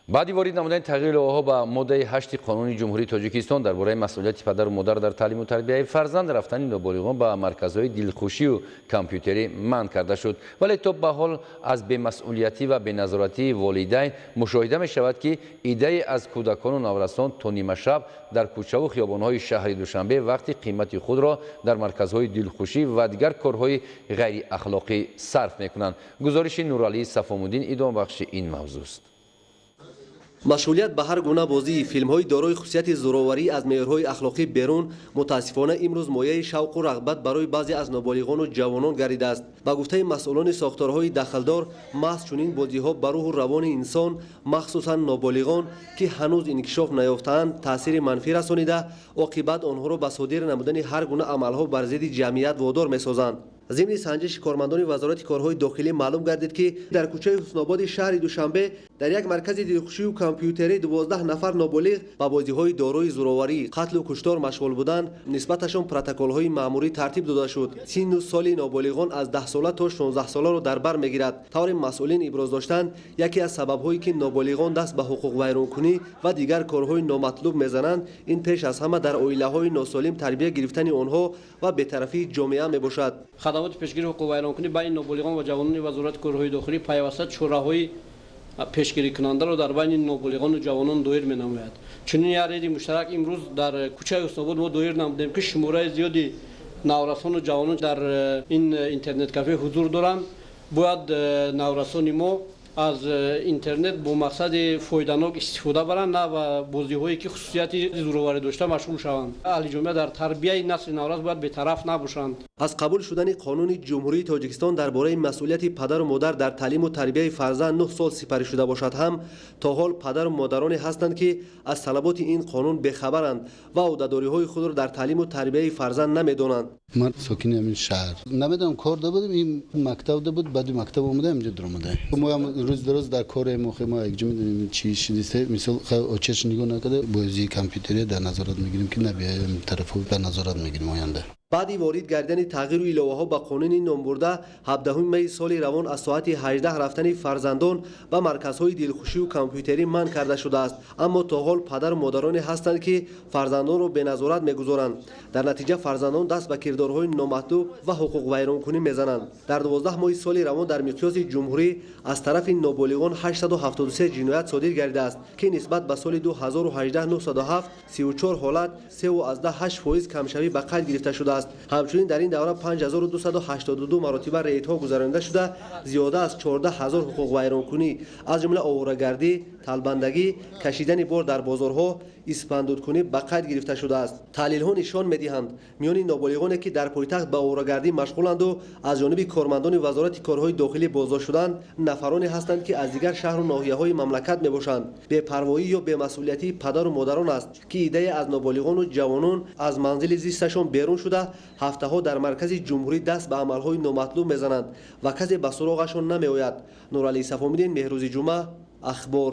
Баъди ворид намудани тағйири иловаҳо ба моддаи 8 Қонуни Ҷумҳурии Тоҷикистон дар бораи масъулияти падару модар дар таълиму тарбияи фарзанд, рафтани ноболиғон ба марказҳои дилхушию компютерӣ манъ карда шуд. Вале то ба ҳол аз бемасъулиятӣ ва беназоратии волидайн мушоҳида мешавад, ки иддае аз кӯдакону наврасон то нимашаб дар кӯчаву хиёбонҳои шаҳри Душанбе вақти қимати худро дар марказҳои дилхушӣ ва дигар корҳои ғайриахлоқӣ сарф мекунанд. Гузориши Нуралии Сафомуддин идомабахши ин мавзӯст. Машғулият ба ҳар гуна бозии филмҳои дорои хусусияти зӯроварӣ, аз меъёрҳои ахлоқӣ берун, мутаассифона, имрӯз мояи шавқу рағбат барои баъзе аз ноболиғону ҷавонон гардидааст. Ба гуфтаи масъулони сохторҳои дахлдор, маҳз чунин бозиҳо ба рӯҳу равони инсон, махсусан ноболиғон, ки ҳанӯз инкишоф наёфтаанд, таъсири манфӣ расонида, оқибат онҳоро ба содир намудани ҳар гуна амалҳо бар зидди ҷамъият водор месозанд. Зимни санҷиши кормандони Вазорати корҳои дохилӣ маълум гардид, ки дар кӯчаи Ҳуснободи шаҳри Душанбе дар як маркази дилхушию компютерӣ 12 нафар ноболиғ ба бозиҳои дорои зӯроварӣ, қатлу куштор машғул буданд. Нисбаташон протоколҳои маъмурӣ тартиб дода шуд. Синну соли ноболиғон аз 10сола то 16соларо дар бар мегирад. Тавре масъулин иброз доштанд, яке аз сабабҳое, ки ноболиғон даст ба ҳуқуқвайронкунӣ ва дигар корҳои номатлуб мезананд, ин пеш аз ҳама дар оилаҳои носолим тарбия гирифтани онҳо ва бетарафии ҷомеа мебошад. Хадамоти пешгирии ҳуқуқвайронкунӣ байни ноболиғон ва ҷавонони Вазорати корҳои дохилӣ пайваста чораҳои пешгирикунандаро дар байни ноболиғону ҷавонон доир менамояд. Чунин як рейди муштарак имрӯз дар кӯчаи Ҳуснобод мо доир намудем, ки шумораи зиёди наврасону ҷавонон дар ин интернет-кафе ҳузур доранд. Бояд наврасони мо аз интернет бо мақсади фоиданок истифода баранд, на ба бозиҳое, ки хусусияти зӯроварӣ дошта, машғул шаванд. Аҳли ҷомеа дар тарбияи насли наврас бояд бетараф набошанд. Аз қабул шудани Қонуни Ҷумҳурии Тоҷикистон дар бораи масъулияти падару модар дар таълиму тарбияи фарзанд 9 сол сипарӣ шуда бошад ҳам, то ҳол падару модароне ҳастанд, ки аз талаботи ин қонун бехабаранд ва ӯҳдадориҳои худро дар таълиму тарбияи фарзанд намедонанд. Ман сокини ҳамин шаҳр намедонам, кор да будем, ин мактаб да буд, баъди мактаб омада, инҷо дуромада. Мо ҳам рӯз дар рӯз дар корем. Охи мо якҷо медонем, чи шидиста. Мисол, очаш нигоҳ накарда, бозии компютерия дар назорат мегирем, ки набиёем тарафу, дар назорат мегирем оянда. Баъди ворид гардидани тағйиру иловаҳо ба қонуни номбурда, 17 майи соли равон аз соати 18 рафтани фарзандон ба марказҳои дилхушию компютерӣ манъ карда шудааст. Аммо то ҳол падару модароне ҳастанд, ки фарзандонро беназорат мегузоранд. Дар натиҷа фарзандон даст ба кирдорҳои номатлуб ва ҳуқуқвайронкунӣ мезананд. Дар 12 моҳи соли равон дар миқёси ҷумҳурӣ аз тарафи ноболиғон 873 ҷиноят содир гардидааст, ки нисбат ба соли 2018 907, 34 ҳолат, 3,8% камшавӣ ба қайд гирифта шудааст. Ҳамчунин дар ин давра 5282 маротиба рейдҳо гузаронида шуда, зиёда аз 14 ҳазор ҳуқуқвайронкунӣ, аз ҷумла оворагардӣ, талбандагӣ, кашидани бор дар бозорҳо, испандудкунӣ ба қайд гирифта шудааст. Таҳлилҳо нишон медиҳанд, миёни ноболиғоне, ки дар пойтахт ба оворагардӣ машғуланду аз ҷониби кормандони Вазорати корҳои дохилӣ боздошт шуданд, нафароне ҳастанд, ки аз дигар шаҳру ноҳияҳои мамлакат мебошанд. Бепарвоӣ ё бемасъулиятии падару модарон аст, ки иддае аз ноболиғону ҷавонон аз манзили зисташон берун шуда, ҳафтаҳо дар маркази ҷумҳурӣ даст ба амалҳои номатлуб мезананд ва касе ба суроғашон намеояд. Нуралӣ Сафомиддин, Меҳрӯзи Ҷумъа, Ахбор.